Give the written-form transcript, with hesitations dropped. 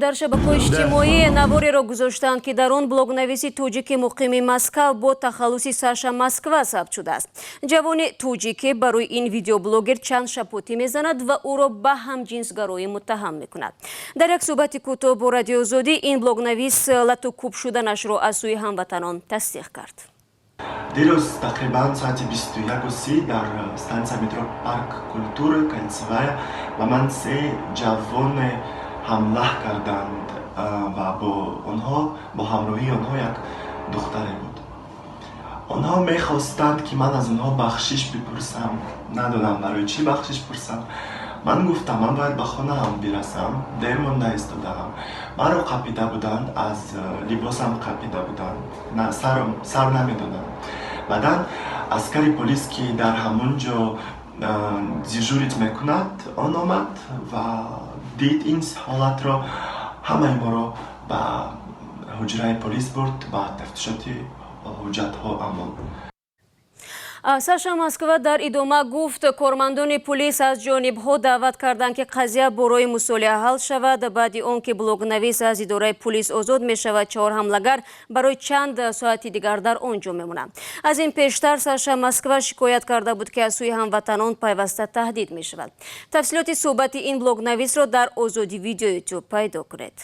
Дар шабакаҳои иҷтимоӣ навореро гузоштанд, ки дар он блогнависи тоҷики муқими Москав бо тахаллуси Саша Москва сабт шудааст. Ҷавони тоҷике барои ин видеоблогер чанд шапотӣ мезанад ва ӯро ба ҳамҷинсгароӣ муттаҳам мекунад. Дар як суҳбати кӯтоҳ бо Радиоозодӣ ин блогнавис лату кӯб шуданашро аз сӯи ҳамватанон тасдиқ кард. Дирӯз тақрибан соати 21:30 дар станция метро Парк культуры, Кольцевая, ба ман се ҷавоне ҳамла карданд ва бо онҳо, бо ҳамроҳии онҳо як духтаре буд. Онҳо мехостанд, ки ман аз онҳо бахшиш бипурсам. Надонам, барои чӣ бахшиш пурсам. Ман гуфтам, ман бояд ба хонаам бирасам, дер монда истодаам. Маро қапида буданд, аз либосам қапида буданд, сар намедодам. Баъдан аскари полис, ки дар ҳамон ҷо дежурить мекунад, он омад ва дид ин ҳолатро, ҳамаи моро ба ҳуҷраи полис бурд, ба тафтишоти ҳуҷҷатҳо амон. Саша Москва дар идома гуфт, кормандони пулис аз ҷонибҳо даъват карданд, ки қазия бо роҳи мусолиҳа ҳал шавад. Баъди он ки блогнавис аз идораи пулис озод мешавад, чаҳор ҳамлагар барои чанд соати дигар дар он ҷо мемонанд. Аз ин пештар Саша Москва шикоят карда буд, ки аз сӯи ҳамватанон пайваста таҳдид мешавад. Тафсилоти суҳбати ин блогнависро дар Озодӣ Видео Ютуб пайдо кунед.